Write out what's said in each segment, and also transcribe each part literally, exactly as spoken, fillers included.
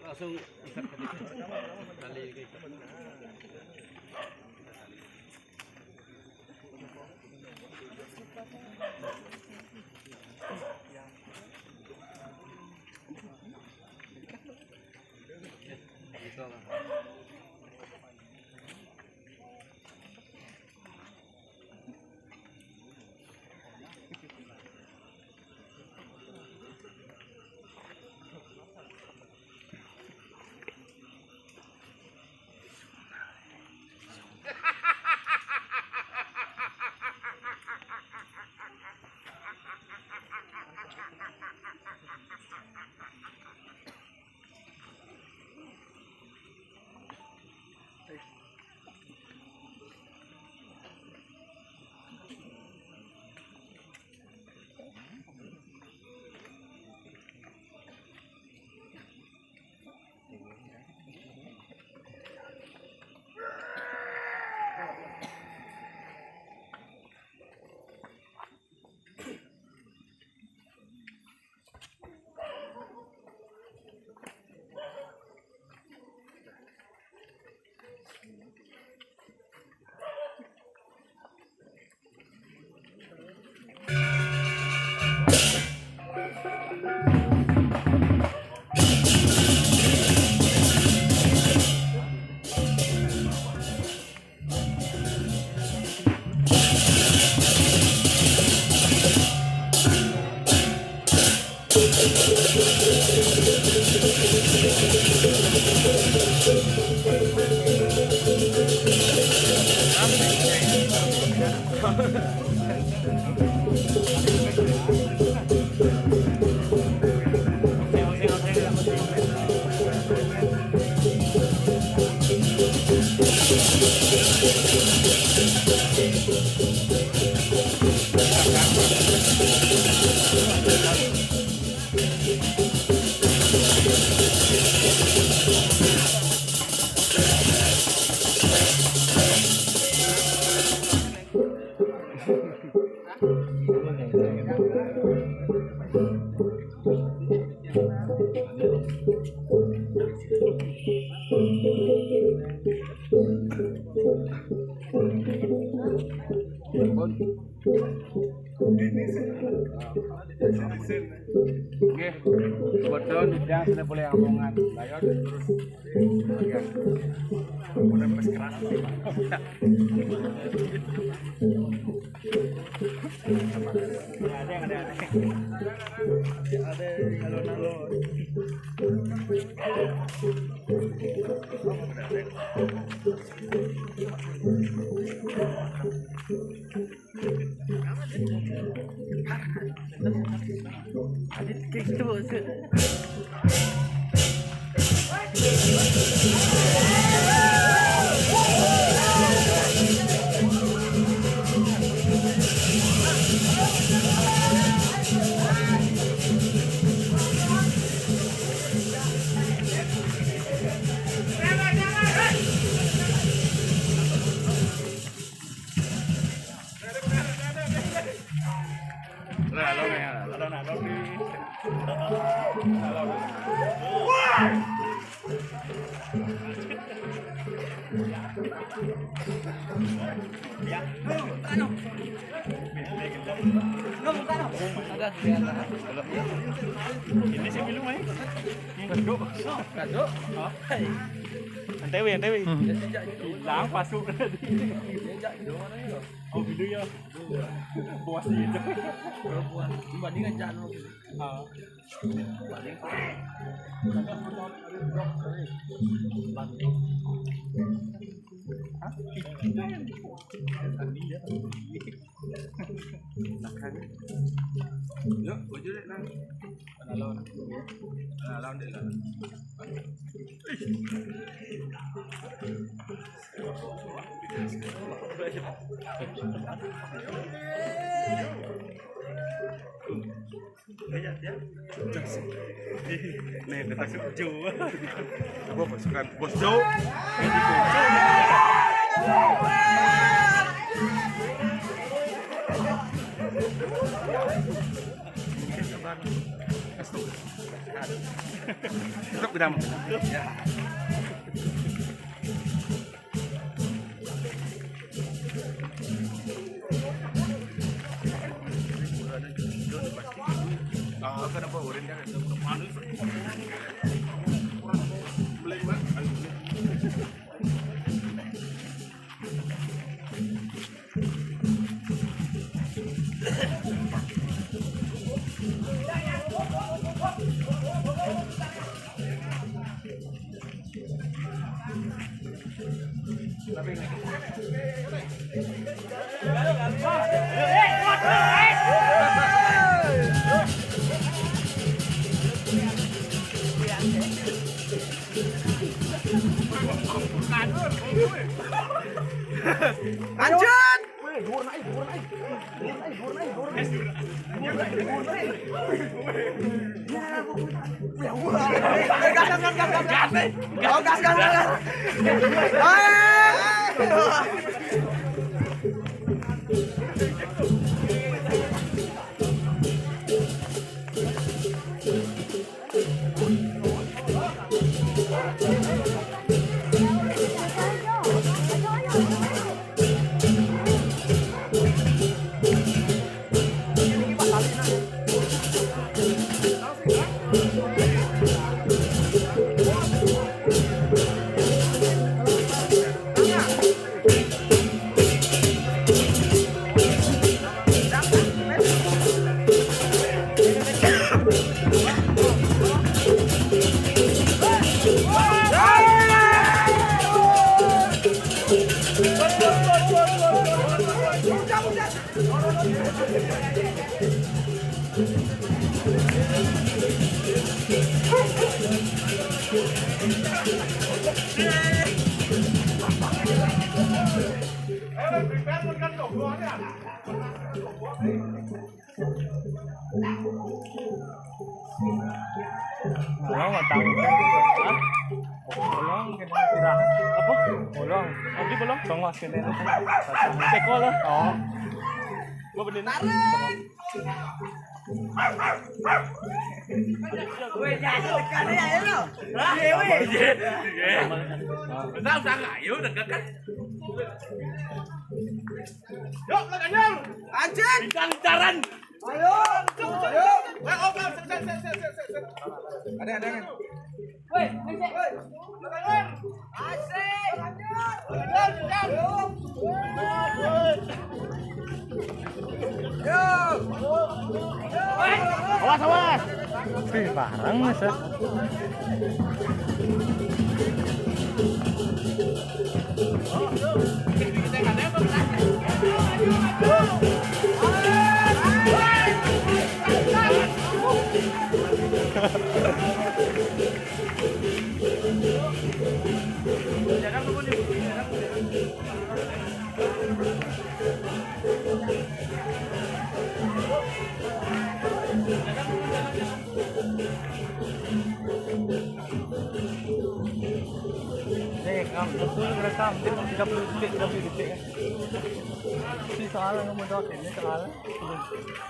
Langsung ikat ke situ. Tali ke ikat. Nggih, kebetulan dia sudah boleh omongan. Ayo terus. Udah pas keras. Ada yang ada. Ada yang alon-alon. Ada kayak gitu tuh. Ini sih minum aja. Kaduk. Kaduk. N T W, N T W. Hmm. Hilang masuk. Oh, gitu ya. Puas gitu. Puas. Bandingan jangan. Ah. Yuk, baju deh, Nang. Alhamdulillah. Nih, kita suruh Jo. Apa pasukan Bos Jo? Tetap gedam. Ya. Lanjut. Gas, gas, gas, gas, gas. Gas, gas, gas, gas. Kalau mau tahu, hah? Bolong, kita sudah. Apa? Bolong. Nanti bolong. Tunggu, sini. Teko lah. Oh. Gua benerin. Tarik. Weh, jangan tekan ya, ya, lo. Lah, iya, weh. Iya, iya. Bentar, udah nggak? Ya udah, nggak kan? Yuk, belakang, yuk. Anjing. Lincar-lincaran. Ayo. Ayo. Weh, oh, oh, set, set, set. Ada, ada, ada. Woi, woi, woi. Asik. Awas, awas. Wih, bareng, set. Nih, kamu betul rekam, tiga puluh detik, tiga puluh detik kan. Ini soalnya kamu jawab ini soalnya.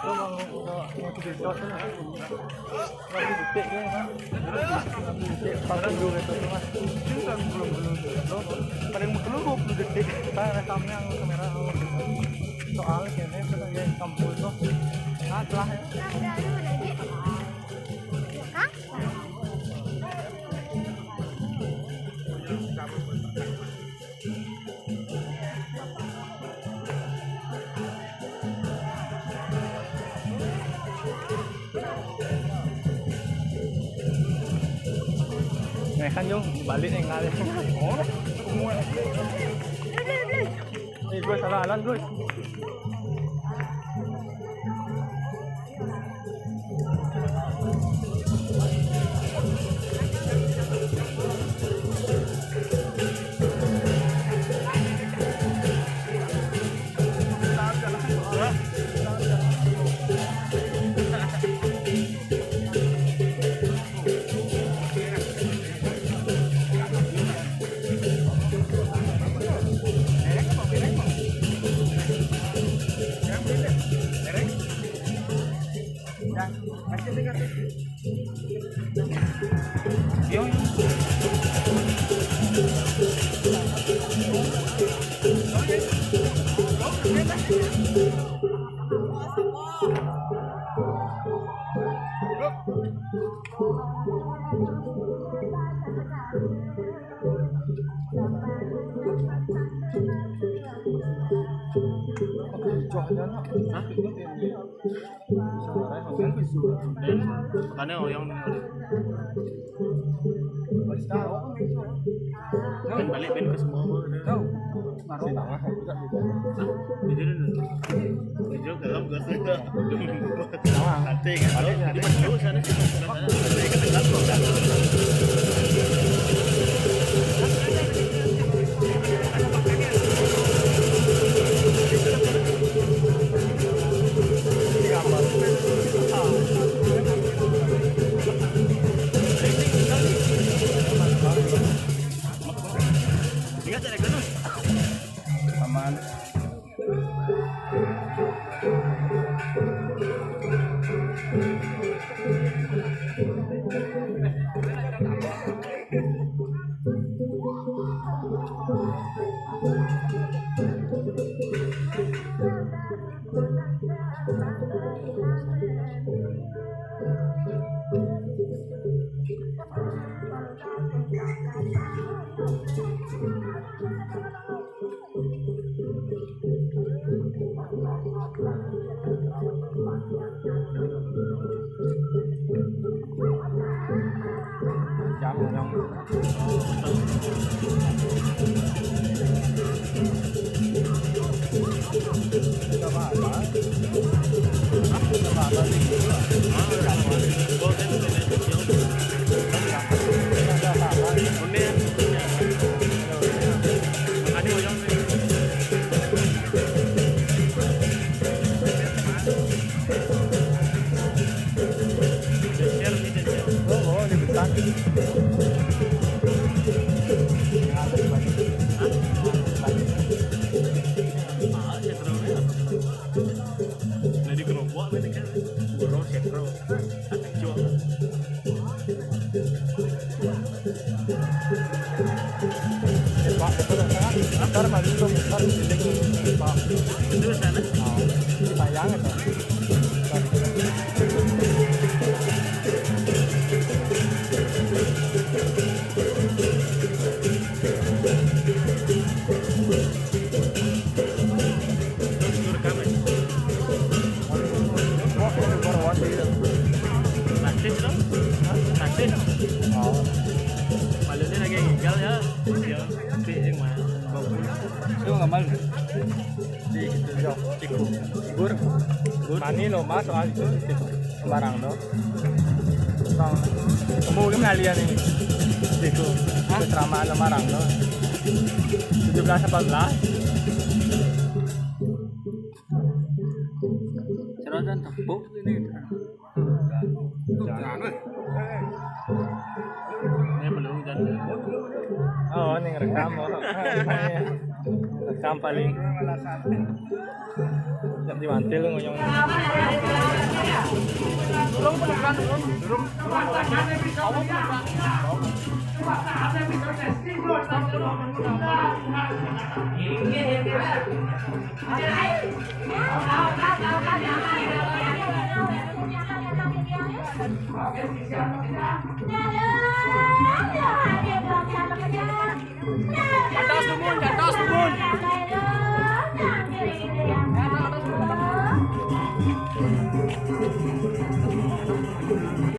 Lo mau, mau, mau tidur jawab tuh. Tiga puluh detik kan, Mas. Tiga puluh detik, empat puluh gitu tuh, Mas. Itu kan belum, belum. Lo paling belum dua puluh detik. Kita rekamnya sama kamera, oh, gitu. Soalnya kayaknya kita yang kampus tuh. Nah, telah ya. Nih kan, Jung, balik nih, ngalir. Oh, semua. Eh, gue salah jalan, gue. Hah? Makanya oyong nih. Ben balik, ben ke semua. Tahu. Masih tengah juga gitu. Hah? Jadi, jadi dalam gas itu. Nanti kan. Jadi pas dulu sana sih. Nanti kan dekat kok. Aman. Jadi kerupuk apa nih kan? Burung sekro. Jual. Pak, betul kan? Ntar maju tuh, ntar di sini, Pak. Itu sana. Oh, sayang itu. Terus rekam ya? Aktif dong. Aktif. Oh. Malunya lagi tinggal ya. Ya, tapi yang mana? Itu nggak malu. Di itu. Yo, tiku. Gur. Gur. Mani lo mas soal itu. Sembarang dong. Bang, kamu mungkin ngalian ini. Tiku. Hah? Ceramah sembarang dong. Tujuh belas delapan belas. Serotan tepuk ini. Ini belum dan. Oh, ini ngerekam, oh. Rekam paling. Yang dimantil ngoyong. Jantos dumun, jantos dumun.